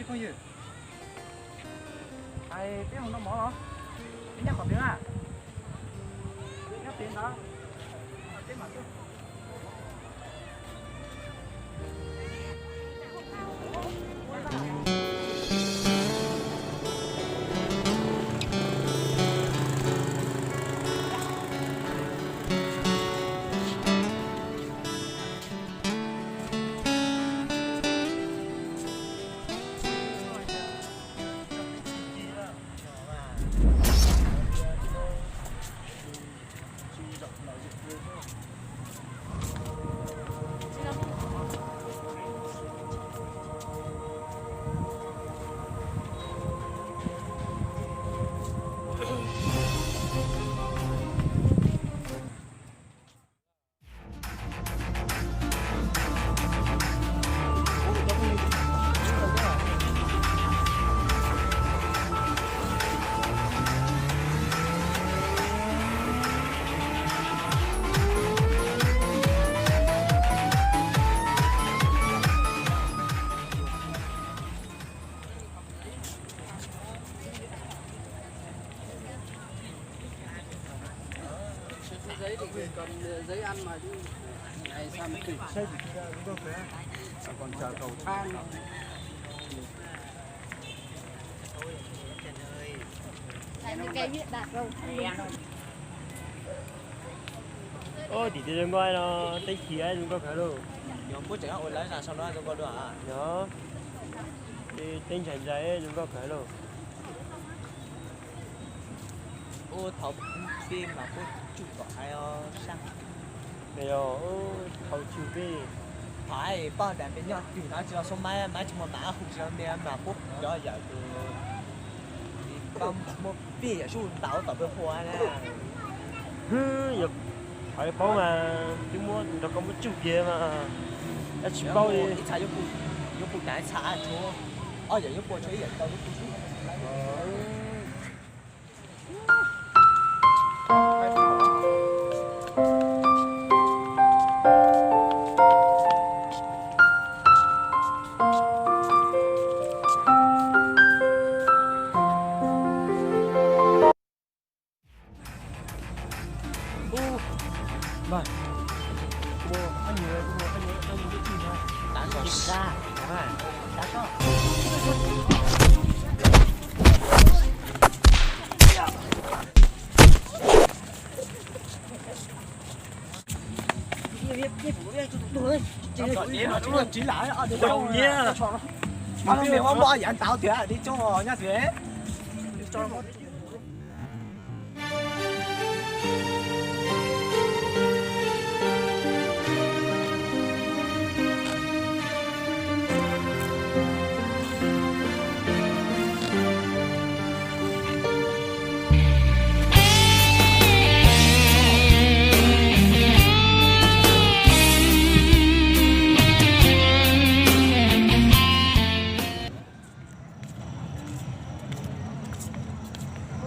Phooj ywg, es peb mus noj mov los? Peb nyob qhov twg na? Nyob pem ntawd, peb mam tuaj. Giấy ăn mà chứ. Này sao mà kịp. Còn chờ cầu thang. Oj, tim tej zoo nkauj no, teb chiv zoo nkauj kawg lauj. Yog, teb ntshai ntshai zoo nkauj kawg lauj. Ua thaum pib mas kuj tsum kom hais os sab. Yog, thaum tsum peb. Thov poj niam peb nyob twg no tsis los xub maib, maib tsis muaj mam hum tsis los me mas kuj cov yawm tus muaj pij yawm sub ntaus tom peb hua na. Hwb, yog thov paub mas twb muab nrog koj muab tsum kiag mas, yog tsis paub li. Ib txha yuav pum tas ib txha tshuav, ob yawm yuav pua tshuav ib yawm tau yuav pum.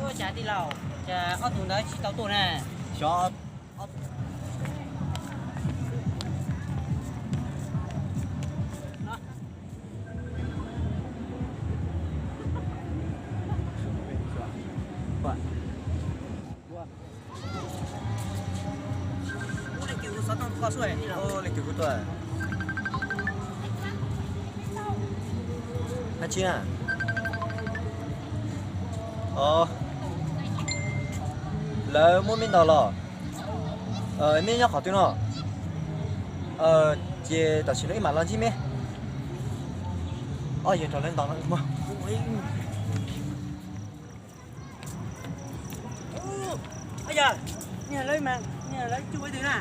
Ua cas tij laug, cas ob tug ntawd tsis tau tuaj na? Xyov. Leej twg kuj tuaj? Hab tsi na? Lawv muab mej ntaus los? Mej nyob qhov twg no? Ces tam sim no wb mam los ntsib mej. Ob yawg nrog lawv ntaus no. Yog, niag lawv mas, niag lawv cuj ib tug na.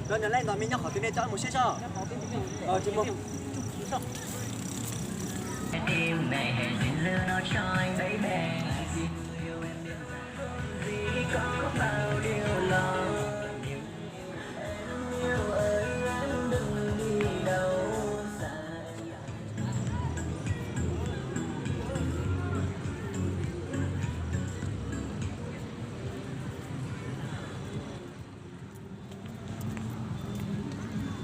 Los nrog lawv ntaus, mej nyob qhov twg nej tso wb mus saib tso.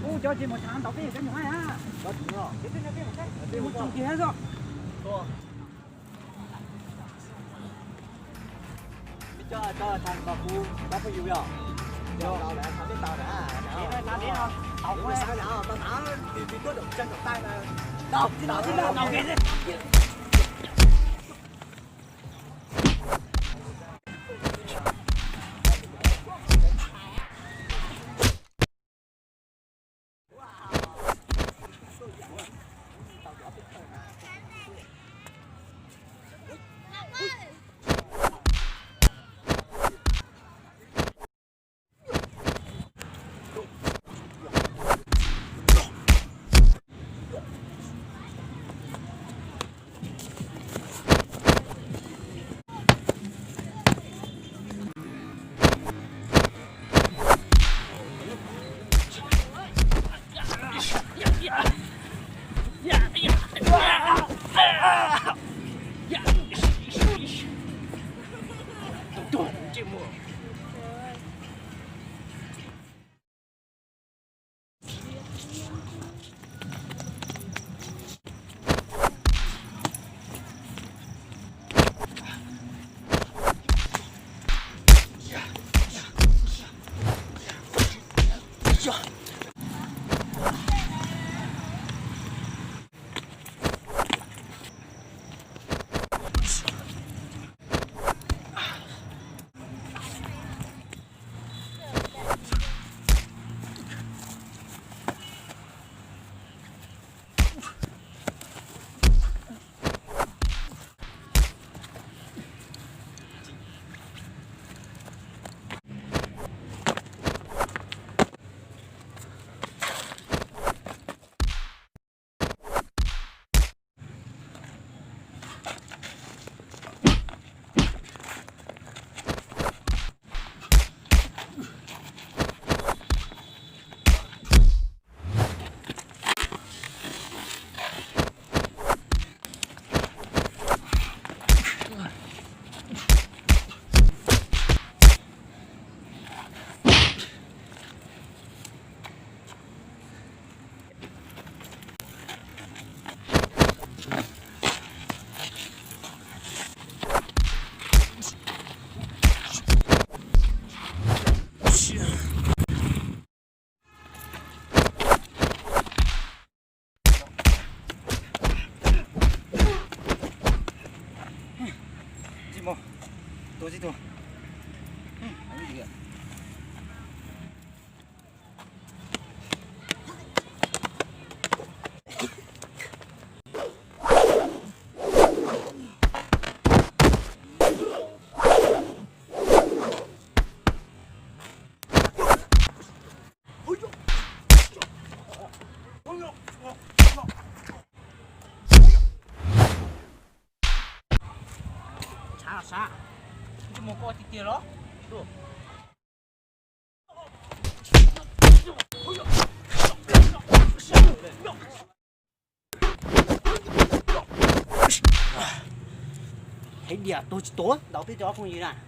Ub, cov tsis mus tsham ntaus peb cov nyuag haib na. Tshav los sab, mus koj tiag tiag los. Hais tias tuag tsis tuag, ntaus twb cov phooj ywg na.